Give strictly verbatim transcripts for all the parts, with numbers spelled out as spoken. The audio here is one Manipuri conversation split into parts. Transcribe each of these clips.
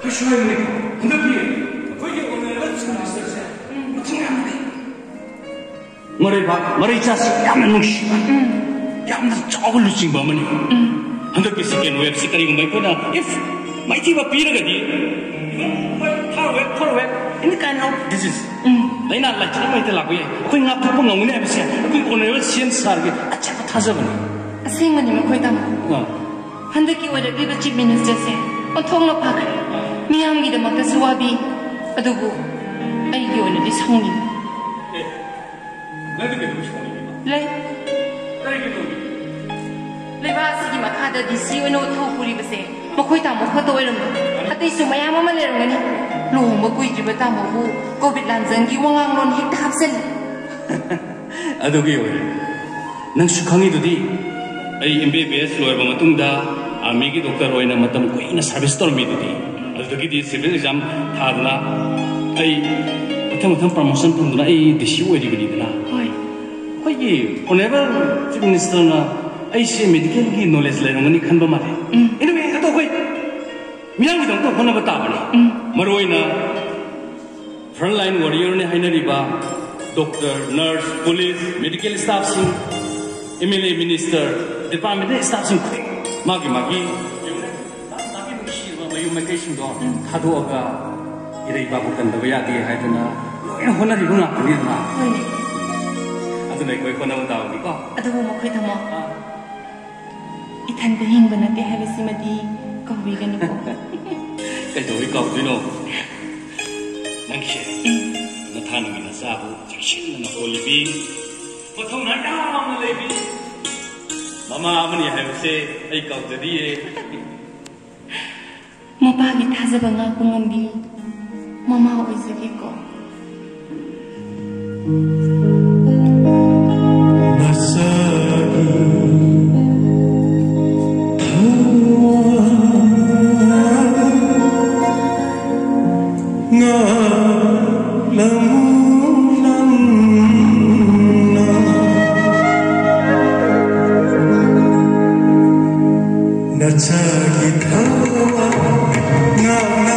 ꯀꯩꯁꯨ ꯍꯥꯏꯕꯅꯤ꯫ ꯍꯟꯗꯛꯀꯤ ꯑꯩꯈꯣꯏꯒꯤ ꯑꯣꯅꯔꯦꯕꯜ ꯆꯤꯐ ꯃꯤꯅꯤꯁꯇꯔꯁꯦ ꯃꯊꯧ ꯌꯥꯝ ꯂꯩ꯫ ꯃꯔꯩꯕꯥꯛ ꯃꯔꯩꯆꯥꯁꯤ ꯌꯥꯝꯅ ꯅꯨꯡꯁꯤꯕ, ꯌꯥꯝꯅ ꯆꯥꯎꯕ ꯂꯨꯆꯤꯡꯕ ꯑꯃꯅꯤ꯫ ꯍꯟꯗꯛꯀꯤ ꯁꯦꯀꯦꯟ ꯋꯦꯕꯁꯤ ꯀꯔꯤꯒꯨꯝꯕ ꯑꯩꯈꯣꯏꯅ if ꯃꯥꯏꯊꯤꯕ ꯄꯤꯔꯒꯗꯤ, even ꯍꯣꯏ, third wave, fourth wave, any kind of disease, ꯂꯥꯏꯅꯥ ꯂꯥꯏꯆꯠ ꯑꯃ ꯍꯦꯛꯇ ꯂꯥꯛꯄ ꯌꯥꯏ, ꯑꯩꯈꯣꯏ ꯉꯥꯛꯊꯣꯛꯄ ꯉꯝꯒꯅꯤ ꯍꯥꯏꯕꯁꯦ ꯑꯩꯈꯣꯏ ꯑꯣꯅꯔꯦꯕꯜ ꯁꯤ ꯑꯦꯝ ꯁꯥꯔꯒꯤ ꯑꯆꯦꯠꯄ ꯊꯥꯖꯕꯅꯤ꯫ ꯑꯁꯦꯡꯕꯅꯤ ꯃꯈꯣꯏ ꯇꯥꯃꯣ꯫ ꯑꯥ꯫ ꯍꯟꯗꯛꯀꯤ ꯑꯣꯏꯔꯛꯂꯤꯕ ꯆꯤꯐ ꯃꯤꯅꯤꯁꯇꯔꯁꯦ ꯑꯣꯟꯊꯣꯛꯅ ꯐꯈ꯭ꯔꯦ꯫ ꯃꯤꯌꯥꯝꯒꯤꯗꯃꯛꯇꯁꯨ ꯋꯥꯕꯤ, ꯑꯗꯨꯕꯨ ꯑꯩꯒꯤ ꯑꯣꯏꯅꯗꯤ ꯁꯥꯎꯅꯤꯡꯉꯤ꯫ ꯑꯦ, ꯅꯪꯗꯤ ꯀꯩꯗꯧꯕꯩ ꯁꯥꯎꯅꯤꯡꯉꯤꯕ? ꯂꯩ꯫ ꯀꯔꯤꯒꯤ ꯇꯧꯔꯤꯕ? ꯂꯩꯕꯥꯛ ꯑꯁꯤꯒꯤ ꯃꯈꯥꯗ ꯗꯤ ꯁꯤ ꯑꯣꯏꯅ ꯊꯧ ꯄꯨꯔꯤꯕꯁꯦ ꯃꯈꯣꯏ ꯇꯥꯃꯣ ꯈꯛꯇ ꯑꯣꯏꯔꯝꯂꯣꯏ꯫ ꯑꯇꯩꯁꯨ ꯃꯌꯥꯝ ꯑꯃ ꯂꯩꯔꯝꯒꯅꯤ꯫ ꯂꯨꯍꯣꯡꯕ ꯀꯨꯏꯗ꯭ꯔꯤꯕ ꯇꯥꯃꯣꯕꯨ ꯀꯣꯚꯤꯗ ꯂꯥꯟꯖꯪꯒꯤ ꯋꯥꯉꯥꯡꯂꯣꯟ ꯍꯦꯛꯇ ꯍꯥꯞꯆꯜꯂꯤ꯫ ꯑꯗꯨꯒꯤ ꯑꯣꯏꯔꯦ꯫ ꯅꯪꯁꯨ ꯈꯪꯉꯤꯗꯨꯗꯤ, ꯑꯩ ꯑꯦꯝ ꯕꯤ ꯕꯤ ꯑꯦꯁ ꯂꯣꯏꯔꯕ ꯃꯇꯨꯡꯗ ꯑꯥꯔꯃꯤꯒꯤ ꯗꯣꯛꯇꯔ ꯑꯣꯏꯅ ꯃꯇꯝ ꯀꯨꯏꯅ ꯁꯥꯔꯚꯤꯁ ꯇꯧꯔꯝꯃꯤꯗꯨꯗꯤ꯫ ꯑꯗꯨꯗꯒꯤꯗꯤ ꯁꯤꯚꯤꯜ ꯑꯦꯛꯖꯥꯝ ꯊꯥꯗꯅ ꯑꯩ ꯃꯊꯪ ꯃꯊꯪ ꯄ꯭ꯔꯃꯣꯁꯟ ꯐꯪꯗꯨꯅ ꯑꯩ ꯗꯤ ꯁꯤ ꯑꯣꯏꯔꯤꯕꯅꯤꯗꯅ꯫ ꯍꯣꯏ꯫ ꯑꯩꯈꯣꯏꯒꯤ ꯑꯣꯅꯔꯦꯕꯜ ꯆꯤꯐ ꯃꯤꯅꯤꯁꯇꯔꯅ ꯑꯩꯁꯦ ꯃꯦꯗꯤꯀꯦꯜꯒꯤ ꯅꯣꯂꯦꯖ ꯂꯩꯔꯝꯒꯅꯤ ꯈꯟꯕ ꯃꯥꯜꯂꯦ꯫ ꯎꯝ꯫ Anyway, ꯑꯗꯣ ꯑꯩꯈꯣꯏ ꯃꯤꯌꯥꯝꯒꯤꯗꯃꯛꯇ ꯍꯣꯠꯅꯕ ꯇꯥꯕꯅꯤ꯫ ꯎꯝ꯫ ꯃꯔꯨꯑꯣꯏꯅ ꯐ꯭ꯔꯟꯠ ꯂꯥꯏꯟ ꯋꯥꯔꯤꯌꯔꯅꯤ ꯍꯥꯏꯅꯔꯤꯕ doctor, nurse, police, medical staffs, M L A, minister, departmental staffs ꯈꯨꯗꯤꯡꯃꯛ ꯃꯥꯒꯤ ꯃꯥꯒꯤ ꯃꯥꯒꯤ ꯅꯨꯡꯁꯤꯔꯕ ꯃꯌꯨꯝ ꯃꯩꯀꯩꯁꯤꯡꯗꯣ ꯊꯥꯗꯣꯛꯑꯒ ꯏꯔꯩꯕꯥꯛꯄꯨ ꯀꯟꯗꯕ ꯌꯥꯗꯦ ꯍꯥꯏꯗꯅ ꯂꯣꯏꯅ ꯍꯣꯠꯅꯔꯤꯕ ꯉꯥꯛꯇꯅꯤꯗꯅ꯫ ꯍꯣꯏꯅꯦ꯫ ꯑꯗꯨꯅ ꯑꯩꯈꯣꯏ ꯍꯣꯠꯅꯕ ꯇꯥꯕꯅꯤꯀꯣ꯫ ꯑꯗꯨꯕꯨ ꯃꯈꯣꯏ ꯊꯝꯃꯣ꯫ ꯑꯥ꯫ ꯏꯊꯟꯇ ꯍꯤꯡꯕ ꯅꯠꯇꯦ ꯍꯥꯏꯕꯁꯤꯃꯗꯤ ꯀꯥꯎꯕꯤꯒꯅꯨꯀꯣ꯫ ꯀꯩꯗꯧꯕꯩ ꯀꯥꯎꯗꯣꯏꯅꯣ? ꯅꯪꯁꯦ ꯅꯊꯥꯅꯨꯒꯤ ꯅꯆꯥꯕꯨ ꯆꯦꯛꯁꯤꯟꯅ ꯍꯣꯜꯂꯤꯕꯤ, ꯃꯊꯧꯅꯥ ꯌꯥꯝꯅ ꯂꯩꯕꯤ ꯃꯃꯥ ꯑꯃꯅꯤ ꯍꯥꯏꯕꯁꯦ ꯑꯩ ꯀꯥꯎꯖꯗꯤꯌꯦ꯫ ꯃꯄꯥꯒꯤ ꯊꯥꯖꯕ ꯉꯥꯛꯄ ꯉꯝꯕꯤ ꯃꯃꯥ ꯑꯣꯏꯖꯒꯦꯀꯣ꯫ ꯅꯁꯥꯒꯤ ꯊꯋꯥꯏ ꯉꯥꯛꯂꯝꯃꯨ ꯅꯪꯅ꯫ ꯅꯆꯥꯒꯤ ꯊꯋꯥꯏ ꯉꯥꯛꯅ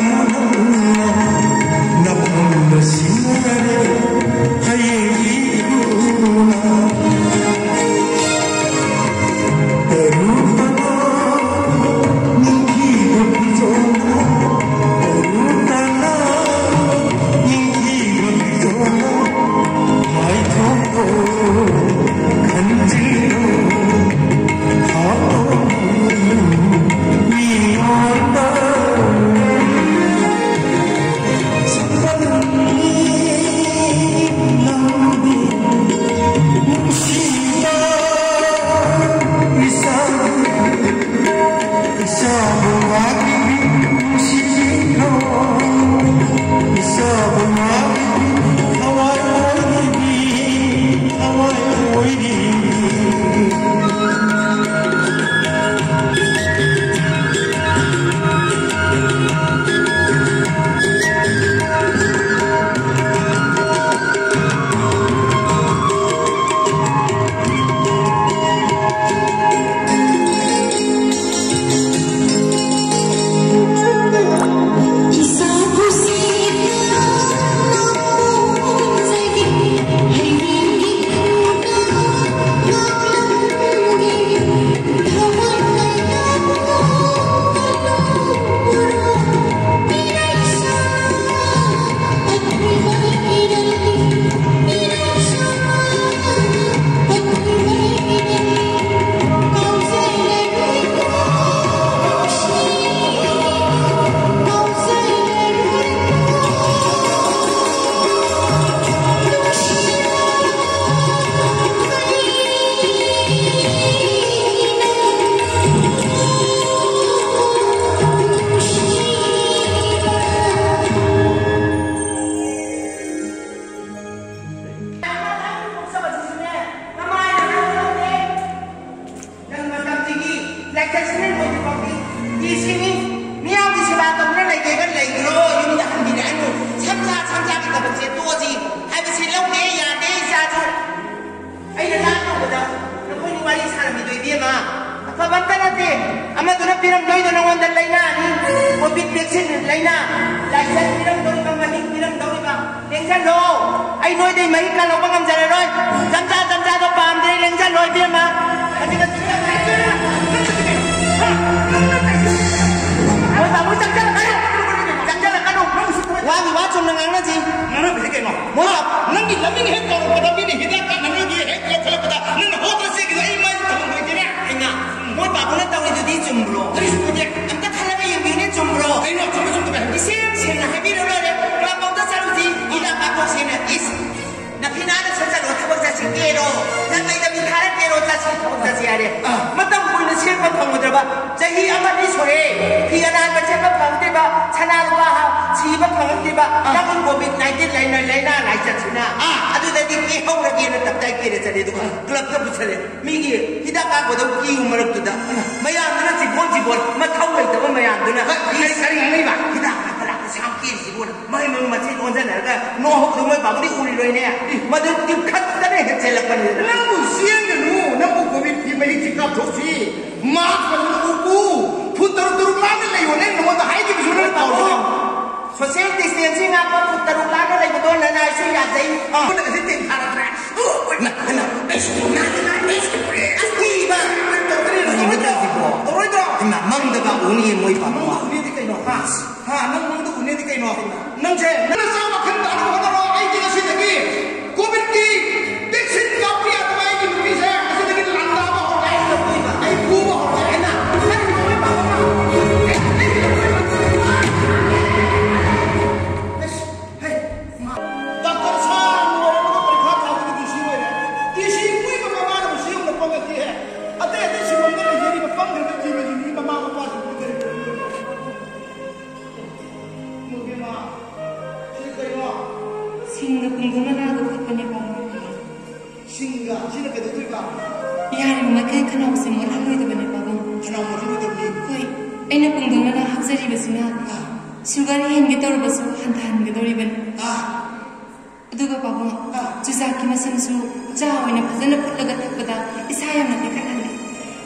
ꯑꯃꯗꯨꯅ ꯄꯤꯔꯝꯗꯣꯏꯗꯣ ꯅꯉꯣꯟꯗ ꯂꯥꯏꯅꯥꯅꯤ꯫ ꯀꯣꯚꯤꯠ ꯚꯦꯛꯁꯤꯟ ꯂꯥꯏꯅꯥ, ꯂꯥꯏꯆꯠ ꯄꯤꯔꯝꯗꯧꯔꯤꯕ, ꯃꯍꯤꯛ ꯄꯤꯔꯝꯗꯧꯔꯤꯕ꯫ ꯂꯦꯡꯁꯜꯂꯣ꯫ ꯑꯩ ꯅꯣꯏꯗꯩ ꯃꯍꯤꯛ ꯀꯥꯟꯅꯧꯕ ꯉꯝꯖꯔꯔꯣꯏ꯫ ꯆꯝꯆꯥ ꯆꯝꯆꯥꯗꯣ ꯄꯥꯝꯗ꯭ꯔꯦ, ꯂꯦꯡꯁꯜꯂꯣ ꯏꯕꯦꯝꯃ꯫ ꯑꯁꯤꯒ ꯃꯣꯏ ꯕꯥꯕꯨ ꯆꯪꯁꯜꯂꯛꯀꯅꯨ꯫ ꯆꯪꯁꯜꯂꯛꯀꯅꯨ꯫ ꯋꯥꯒꯤ ꯋꯥ ꯆꯨꯝꯅ ꯉꯥꯡꯅꯁꯤ꯫ ꯉꯥꯡꯅꯕꯗꯤ ꯀꯩꯅꯣ? ꯃꯣꯏ ꯕꯥ- ꯅꯪꯒꯤ ꯃꯃꯤꯡ ꯍꯦꯛ ꯀꯧꯔꯛꯄꯗ ꯃꯤꯅ ꯍꯤꯗꯥꯛ ꯀꯥꯞꯅꯕꯒꯤ ꯍꯦꯛ ꯀꯧꯈꯠꯂꯛꯄꯗ ꯅꯪꯅ ꯍꯣꯠꯇ꯭ꯔ ꯆꯦꯟꯈꯤꯗ ꯑꯩ ꯃꯥꯏ ꯊꯝꯃꯣꯏꯗꯤꯅꯦ꯫ ꯑꯩꯅ ꯃꯣꯏ ꯕꯥꯕꯨꯅ ꯇꯧꯔꯤꯗꯨꯗꯤ ꯆꯨꯝꯕ꯭ꯔꯣ? ꯀꯔꯤꯁꯨ ꯇꯧꯗꯦ꯫ ꯑꯝꯇ ꯈꯜꯂꯒ ꯌꯦꯡꯕꯤꯌꯨꯅꯦ, ꯆꯨꯝꯕ꯭ꯔꯣ? ꯀꯩꯅꯣ ꯑꯆꯨꯝꯕ ꯆꯨꯝꯗꯕ ꯍꯥꯏꯕꯗꯤ? ꯏꯁꯦꯡ ꯁꯦꯡꯅ ꯍꯥꯏꯕꯤꯔꯣ ꯂꯣꯏꯔꯦ꯫ ꯀ꯭ꯂꯕ ꯐꯥꯎꯗ ꯆꯠꯂꯨꯁꯤ, ꯍꯤꯗꯥꯛ ꯀꯥꯞꯊꯣꯛꯁꯦꯅ꯫ ꯏꯁ, ꯅꯐꯤꯅꯥꯗ ꯁꯠ ꯆꯠꯂꯣ, ꯊꯕꯛ ꯆꯠꯁꯤ ꯀꯦꯔꯣ, ꯅꯪ ꯑꯩꯗ ꯃꯤ ꯊꯥꯔꯛꯀꯦꯔꯣ, ꯆꯠꯁꯤ ꯊꯕꯛ ꯆꯠꯁꯤ ꯍꯥꯏꯔꯦ꯫ ꯑꯥ꯫ ꯃꯇꯝ ꯀꯨꯏꯅ ꯁꯦꯠꯄ ꯐꯪꯉꯨꯗ꯭ꯔꯕ, ꯆꯍꯤ ꯑꯃ ꯑꯅꯤ ꯁꯨꯔꯦ꯫ ꯐꯤ ꯑꯅꯥꯟꯕ ꯁꯦꯠꯄ ꯐꯪꯗꯦꯕ, ꯁꯅꯥ ꯂꯨꯄꯥ ꯍꯥ-, ꯁꯤꯕ ꯐꯪꯉꯛꯇꯦꯕ꯫ ꯑꯥ꯫ ꯅꯪꯒꯤ ꯀꯣꯚꯤꯠ ꯅꯥꯏꯟꯇꯤꯟ ꯂꯩꯅ-, ꯂꯩꯅꯥ ꯂꯥꯏꯆꯠꯁꯤꯅ꯫ ꯑꯥ꯫ ꯑꯗꯨꯗꯗꯤ ꯀꯦꯍꯧꯔꯒꯦꯅ ꯇꯞꯇꯥꯏ ꯀꯦꯔ ꯆꯠꯂꯦ, ꯑꯗꯨꯒ ꯑꯥ꯫ ꯀ꯭ꯂꯕꯇ ꯄꯨꯁꯜꯂꯦ꯫ ꯃꯤꯒꯤ ꯍꯤꯗꯥꯛ ꯀꯥꯞꯄꯗ ꯀ꯭ꯌꯨ ꯃꯔꯛꯇꯨꯗ ꯃꯌꯥꯝꯗꯨꯅ ꯆꯤꯕꯣꯟ ꯆꯤꯕꯣꯟ, ꯃꯊꯧ ꯂꯩꯇꯕ ꯃꯌꯥꯝꯗꯨꯅ ꯀꯔꯤ, ꯀꯔꯤ ꯉꯥꯡꯅꯩꯕ? ꯍꯤꯗꯥꯛ ꯀꯥꯞꯄ ꯂꯥꯛꯄ ꯁꯥꯝ ꯀꯦꯔꯤꯁꯤꯕꯨꯅ꯫ ꯃꯍꯩ ꯃꯔꯣꯡ ꯃꯆꯦꯠ ꯑꯣꯟꯁꯤꯟꯅꯔꯒ ꯅꯣꯛꯍꯧꯕꯗꯣ ꯃꯣꯏ ꯕꯥꯕꯨꯗꯤ ꯎꯔꯤꯔꯣꯏꯅꯦ꯫ ꯃꯗꯨ ꯇꯤꯛꯈꯠꯇꯅ ꯍꯦꯛ ꯆꯦꯜꯂꯛꯄꯅꯤꯗꯅ꯫ ꯅꯪꯕꯨ ꯆꯦꯟꯒꯅꯨ, ꯅꯪꯕꯨ ꯀꯣꯚꯤꯠꯀꯤ ꯃꯍꯤꯛꯁꯤ ꯀꯥꯞꯊꯣꯛꯁꯤ꯫ ꯃꯥꯁꯛ ꯐꯖꯅ ꯎꯞꯄꯨ꯫ ꯐꯨꯠ ꯇꯔꯨꯛ ꯇꯔꯨꯛ ꯂꯥꯞꯅ ꯂꯩꯌꯣꯅꯦ, ꯅꯉꯣꯟꯗ ꯍꯥꯏꯈꯤꯕꯁꯨ ꯅꯪ ꯀꯥꯎꯔꯦ꯫ ꯁꯣꯁꯤꯌꯦꯜ ꯗꯤꯁꯇꯦꯟꯁꯤꯡ ꯉꯥꯛꯄ ꯐꯨꯠ ꯇꯔꯨꯛ ꯂꯥꯞꯅ ꯂꯩꯕꯗꯣ ꯅꯅꯥꯏꯁꯨ ꯌꯥꯖꯩ꯫ ꯑꯥ꯫ ꯈꯨꯠꯅꯒꯁꯦ ꯇꯦꯡꯊꯥꯔꯛꯇ꯭ꯔꯦ꯫ ꯏꯃꯥ, ꯏꯃꯥ, ꯏꯁ, ꯏꯃꯥ, ꯏꯃꯥ, ꯏꯁ, ꯀꯔꯤꯅꯣ ꯇꯧꯔꯤꯁꯤꯕꯣ? ꯇꯧꯔꯣꯏꯗ꯭ꯔꯣ? ꯏꯃꯥ, ꯃꯪꯗꯒ ꯎꯅꯤꯌꯦ ꯃꯣꯏ ꯄꯥꯕꯨꯡ꯫ ꯃꯪꯗ ꯎꯅꯤꯗꯤ ꯀꯩꯅꯣ? ꯍꯥ? ꯍꯥ, ꯅꯪ ꯃꯪꯗ ꯎꯅꯤꯗꯤ ꯀꯩꯅꯣ? ꯅꯪꯁꯦ ꯅꯪ ꯅꯆꯥ ꯋꯥꯈꯜ ꯇꯥꯅꯕ ꯍꯣꯠꯅꯔꯣ꯫ ꯑꯩꯗꯤ ꯉꯁꯤꯗꯒꯤ ꯀꯣꯚꯤꯠꯀꯤ ꯚꯦꯛꯁꯤꯟ ꯀꯥꯞꯄ ꯌꯥꯗꯕ ꯑꯩꯒꯤ ꯅꯨꯄꯤꯁꯦ ꯉꯁꯤꯗꯒꯤ ꯂꯥꯟꯗꯥꯕ ꯍꯧꯔꯦ꯫ ꯑꯩ ꯐꯨꯕ ꯍꯧꯔꯦ ꯍꯥꯏꯅ ꯅꯪ ꯂꯣꯏ ꯄꯥꯕ ꯃꯥ-, ꯑꯁ, ꯍꯦ, ꯃꯥ-, ꯗꯥꯛꯇꯔ ꯁꯥ ꯂꯣꯏꯔꯕꯒ ꯄꯔꯤꯈꯥ ꯊꯥꯕꯒꯤ ꯗꯤ ꯁꯤ ꯑꯣꯏꯔꯦ꯫ ꯗꯤ ꯁꯤ ꯀꯨꯏꯕ ꯃꯃꯥꯅꯕꯨ ꯁꯤ ꯌꯧꯅ ꯄꯪꯉꯛꯇꯦꯍꯦ꯫ ꯑꯇꯩ ꯑꯇꯩ ꯁꯤꯟꯐꯝꯗ ꯂꯩꯖꯔꯤꯕ ꯄꯪꯈ꯭ꯔꯕ ꯖꯤꯕꯁꯤꯡꯁꯤ ꯃꯃꯥ ꯃꯄꯥꯁꯤꯡꯗꯨ ꯀꯔꯤ ꯇꯧꯗꯣꯏꯅꯣ? ꯏꯃꯥ, ꯁꯤ ꯀꯩꯅꯣ? ꯁꯤꯡꯒ ꯄꯨꯡꯗꯣꯟ ꯃꯅꯥꯒ ꯐꯨꯠꯄꯅꯦ, ꯄꯥꯕꯨꯡ꯫ ꯁꯤꯡꯒ? ꯁꯤꯅ ꯀꯩꯗꯧꯗꯣꯏꯕ? ꯌꯥꯔꯤꯕ ꯃꯈꯩ ꯈꯅꯥꯎꯁꯦ ꯃꯣꯠꯍꯜꯂꯣꯏꯗꯕꯅꯦ, ꯄꯥꯕꯨꯡ꯫ ꯈꯅꯥꯎ ꯃꯣꯠꯍꯜꯂꯣꯏꯗꯕꯅꯤ? ꯍꯣꯏ, ꯑꯩꯅ ꯄꯨꯡꯗꯣꯟ ꯃꯅꯥ ꯍꯥꯞꯆꯔꯤꯕꯁꯤꯅ ꯑꯥ꯫ ꯁꯨꯒꯔ ꯍꯦꯟꯒꯦ ꯇꯧꯔꯕꯁꯨ ꯍꯟꯊꯍꯟꯒꯗꯧꯔꯤꯕꯅꯤ꯫ ꯑꯥ꯫ ꯑꯗꯨꯒ ꯄꯥꯕꯨꯡ, ꯑꯥ꯫ ꯆꯨꯖꯥꯛꯀꯤ ꯃꯁꯝꯁꯨ ꯆꯥ ꯑꯣꯏꯅ ꯐꯖꯅ ꯐꯨꯠꯂꯒ ꯊꯛꯄꯗ ꯏꯁꯥ ꯌꯥꯝꯅ ꯇꯦꯛꯈꯠꯍꯜꯂꯤ꯫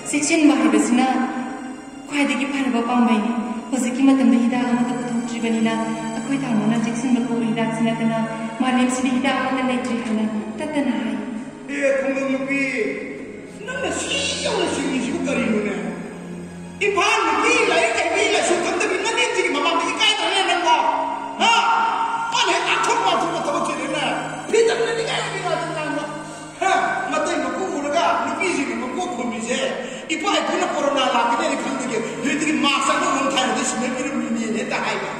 ꯆꯦꯛꯁꯤꯟꯕ ꯍꯥꯏꯕꯁꯤꯅ ꯈ꯭ꯋꯥꯏꯗꯒꯤ ꯐꯔꯕ ꯄꯥꯝꯕꯩꯅꯤ꯫ ꯍꯧꯖꯤꯛꯀꯤ ꯃꯇꯝꯗ ꯍꯤꯗꯥꯛ ꯑꯃꯠꯇ ꯄꯨꯊꯣꯛꯇ꯭ꯔꯤꯕꯅꯤꯅ, ꯑꯩꯈꯣꯏ ꯇꯥꯃꯣꯅ ꯆꯦꯛꯁꯤꯟꯕ ꯀꯧꯕ ꯍꯤꯗꯥꯛꯁꯤ ꯅꯠꯇꯅ ꯃꯥꯂꯦꯝꯁꯤꯗ ꯍꯤꯗꯥꯛ ꯑꯃꯠꯇ ꯂꯩꯇ꯭ꯔꯤ ꯍꯥꯏꯅ ꯇꯠꯇꯅ ꯍꯥꯏ꯫ ꯑꯦ, ꯈꯨꯡꯒꯪ ꯅꯨꯄꯤ, ꯅꯪꯅ ꯁꯤ ꯌꯧꯅ ꯁꯤꯡꯉꯤꯁꯤꯕꯨ ꯀꯔꯤꯅꯣꯅꯦ? ꯏꯝꯐꯥꯜ ꯅꯨꯄꯤ ꯂꯥꯏꯔꯤꯛ ꯍꯩꯕꯤ ꯂꯥꯏꯁꯨ ꯈꯪꯗꯕꯤ ꯅꯅꯦꯝꯁꯤꯒꯤ ꯃꯃꯥꯡꯗ ꯏꯀꯥꯏꯗ꯭ꯔꯅꯦ ꯅꯪꯕꯣ? ꯍꯥ? ꯃꯥꯅ ꯍꯦꯛ ꯉꯥꯛꯊꯣꯛ ꯉꯥꯛꯊꯣꯛꯄ ꯊꯕꯛ ꯆꯤꯜꯂꯦꯅꯦ꯫ ꯐꯤꯗꯝꯅ ꯅꯤꯡꯉꯥꯏ ꯅꯤꯡꯉꯥꯏ ꯉꯥꯡꯕ꯫ ꯍꯥ? ꯃꯇꯩ ꯃꯀꯨ ꯎꯔꯒ ꯅꯨꯄꯤꯁꯤꯡꯅ ꯃꯀꯣꯛ ꯈꯨꯝꯃꯤꯁꯦ, ꯏꯄꯥ ꯏꯄꯨꯅ ꯀꯣꯔꯣꯅꯥ ꯂꯥꯛꯀꯅꯤꯅ ꯈꯪꯕꯒꯤ ꯅꯨꯃꯤꯠꯇꯨꯒꯤ ꯃꯥꯛꯁ ꯑꯃꯃꯝ ꯊꯥꯔꯗꯤ ꯁꯤꯟꯅꯕꯤꯔꯝꯃꯤꯅꯦꯅ ꯍꯦꯛꯇ ꯍꯥꯏꯕ꯫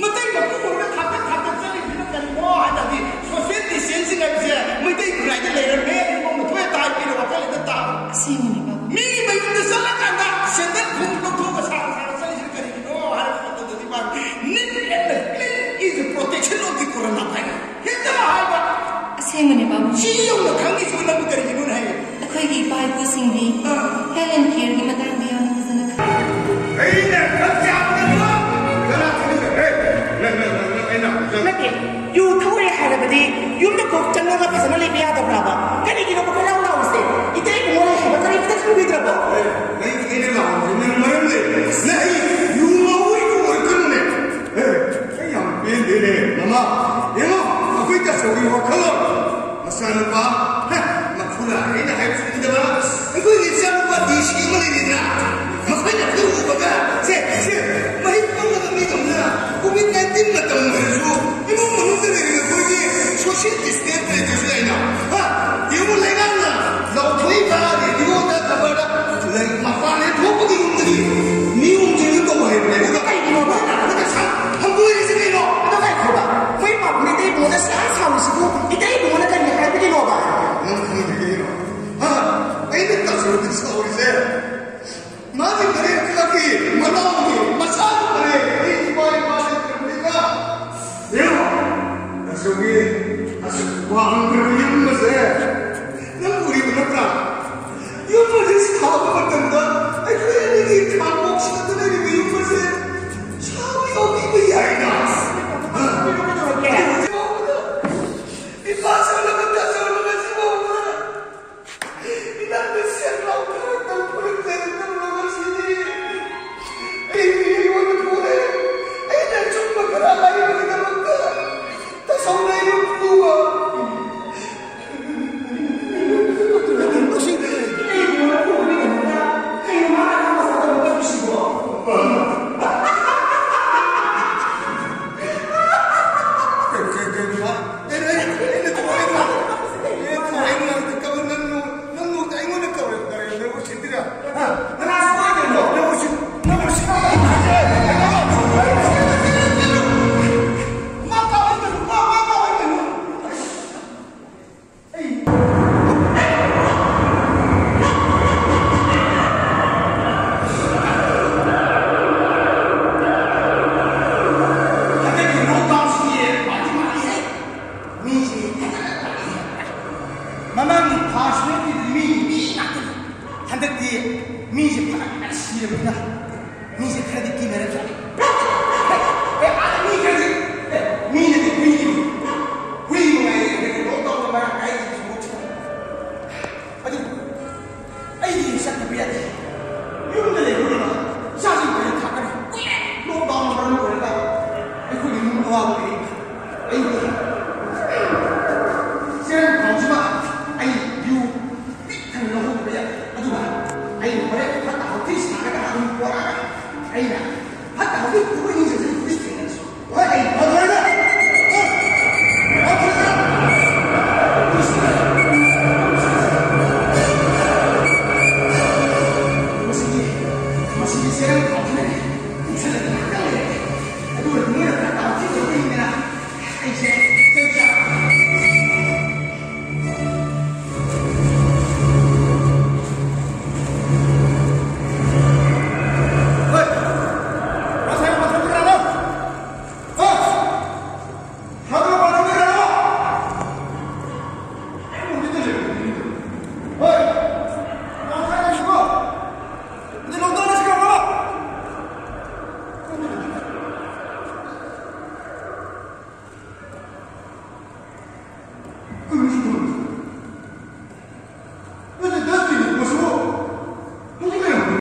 ꯃꯇꯩ ꯃꯀꯨ ꯎꯔꯒ ꯊꯥꯡꯒꯠ ꯊꯥꯡꯒꯠ ꯆꯠꯂꯤꯁꯤꯅ ꯀꯔꯤꯅꯣ ꯍꯥꯏꯔꯗꯤ, social distancing ꯍꯥꯏꯕꯁꯦ ꯃꯩꯇꯩ ꯈꯨꯟꯅꯥꯏꯗ ꯂꯩꯔꯝꯃꯦ, ꯏꯃꯨꯡ ꯃꯊꯣꯏ ꯇꯥꯏ ꯄꯤꯔꯒ ꯋꯥꯈꯜ ꯍꯦꯛꯇ ꯇꯥꯕ꯫ ꯑꯁꯦꯡꯕꯅꯦ ꯕꯥꯕꯨ꯫ ꯃꯤꯒꯤ ꯃꯌꯨꯝꯗ ꯆꯠꯂꯀꯥꯟꯗ ꯁꯦꯟꯗꯜ ꯈꯣꯡꯎꯞ ꯂꯧꯊꯣꯛꯑꯒ ꯁꯥꯔ ꯁꯥꯔ ꯆꯠꯂꯤꯁꯤꯅ ꯀꯔꯤꯒꯤꯅꯣ ꯍꯥꯏꯔꯕ ꯃꯇꯝꯗꯗꯤ ꯃꯥꯅ, "Neat and clean is the protection of the corona virus" ꯍꯦꯛꯇ ꯍꯥꯏꯕ꯫ ꯑꯁꯦꯡꯕꯅꯦ ꯕꯥꯕꯨ꯫ ꯁꯤ ꯌꯧꯅ ꯈꯪꯉꯤꯁꯤꯕꯨ ꯅꯪꯕꯨ ꯀꯔꯤꯒꯤꯅꯣꯅ ꯍꯥꯏꯌꯦ? ꯑꯩꯈꯣꯏꯒꯤ ꯏꯄꯥ ꯏꯄꯨꯁꯤꯡꯗꯤ ꯑꯥ꯫ Health and careꯒꯤ ꯃꯇꯥꯡꯗ ꯌꯥꯝꯅ ꯐꯖꯅ ꯈꯪꯉꯤ꯫ ꯑꯩꯅ ꯈꯪꯖꯕꯗꯀꯣ, ꯀꯅꯥ ꯈꯪꯗꯦ? ꯍꯦ, ꯅꯪ, ꯅꯪ, ꯅꯪ, ꯅꯪ, ꯑꯩꯅ ꯍꯧꯖꯤꯛ ꯅꯠꯇꯦ, ꯌꯨ ꯊꯛꯎꯔꯦ ꯍꯥꯏꯔꯕꯗꯤ ꯌꯨꯝꯗ ꯀꯣꯛ ꯆꯪꯉꯒ ꯐꯖꯅ ꯂꯩꯕ ꯌꯥꯗꯕ꯭ꯔꯕ? ꯀꯔꯤꯒꯤꯅꯣ ꯀꯣꯏꯂꯥꯎ ꯂꯥꯎꯔꯤꯁꯦ? ꯏꯇꯩ ꯏꯕꯨꯡꯉꯣ ꯂꯩ ꯍꯥꯏꯕ ꯀꯔꯤꯝꯇ ꯈꯪꯕꯤꯗ꯭ꯔꯕꯣ? ꯑꯦ, ꯅꯪ, ꯑꯩꯅ ꯂꯥꯎꯔꯤꯁꯦ ꯅꯪ ꯃꯔꯝ ꯂꯩ꯫ ꯅꯪ ꯑꯩ ꯌꯨ ꯉꯥꯎꯕꯩ ꯌꯨ ꯑꯣꯏꯔꯛꯀꯅꯨꯅꯦ꯫ ꯑꯦ, ꯑꯩ ꯌꯥꯝ ꯄꯦꯟꯗꯦꯅꯦ, ꯃꯃꯥ꯫ ꯌꯦꯡꯉꯣ, ꯑꯩꯈꯣꯏ ꯇꯥꯆꯧꯒꯤ ꯋꯥꯈꯜꯂꯣꯟ꯫ ꯃꯆꯥꯅꯨꯄꯥ, ꯍ, ꯃꯈꯨꯔꯥ ꯑꯩꯅ ꯍꯥꯏꯕꯁꯨ ꯏꯟꯗꯕ, ꯑꯩꯈꯣꯏꯒꯤ ꯏꯆꯥꯅꯨꯄꯥ ꯗꯤ ꯁꯤ ꯑꯃ ꯂꯩꯔꯤꯗꯅ, ꯃꯈꯣꯏꯅ ꯑꯩꯈꯣꯏ ꯎꯕꯒ, ꯁꯦ, ꯁꯦ, ꯃꯍꯤꯛ ꯄꯪꯂꯕ ꯃꯤꯗꯧꯅ, ꯀꯣꯚꯤꯗ ꯅꯥꯏꯟꯇꯤꯟ ꯃꯇꯝ ꯑꯣꯏꯔꯁꯨ, ꯏꯃꯨꯡ ꯃꯅꯨꯡꯗ ꯂꯩꯔꯤꯕ ꯑꯩꯈꯣꯏꯒꯤ ꯁꯣꯁꯤꯌꯦꯜ ꯗꯤꯁꯇꯦꯟꯁ ꯂꯩꯇ꯭ꯔꯁꯨ ꯌꯥꯏꯅ, ꯍꯥ? ꯌꯦꯡꯉꯨ, ꯂꯩꯉꯥꯛꯅ ꯂꯥꯎꯊꯣꯛꯏꯕ, ꯔꯦꯗꯤꯑꯣꯗ, ꯈꯕꯔꯗ, ꯂꯩ-, ꯃꯄꯥꯟ ꯍꯦꯛ ꯊꯣꯛꯄꯒꯤ ꯌꯨꯝꯗꯒꯤ ꯃꯤ ꯑꯍꯨꯝ ꯆꯦꯟꯕ ꯇꯧꯕ ꯍꯥꯏꯕꯅꯦ꯫ ꯑꯗꯨ ꯀꯩꯒꯤꯅꯣꯕ? ꯑꯗꯨꯒ ꯁꯥ-, ꯍꯪꯒꯣꯏꯔꯤꯁꯦ ꯀꯩꯅꯣ? ꯑꯗꯣ ꯉꯥꯏꯈꯣꯕ, ꯃꯣꯏ ꯃꯥ-, ꯃꯩꯇꯩ ꯏꯕꯨꯡꯉꯣꯗ ꯁꯥ ꯁꯥꯎꯔꯤꯁꯤꯕꯨ ꯏꯇꯩ ꯏꯕꯨꯡꯉꯣꯅ ꯀꯔꯤ ꯍꯥꯏꯕꯒꯤꯅꯣꯕ? ꯅꯪ ꯈꯪꯗꯦ ꯀꯩꯒꯤꯅꯣ? ꯍꯥ? ꯑꯩꯅ ꯇꯥꯆꯧꯗ ꯁꯥꯎꯔꯤꯁꯦ, ꯃꯥꯒꯤ ꯃꯔꯦꯞ ꯈꯔ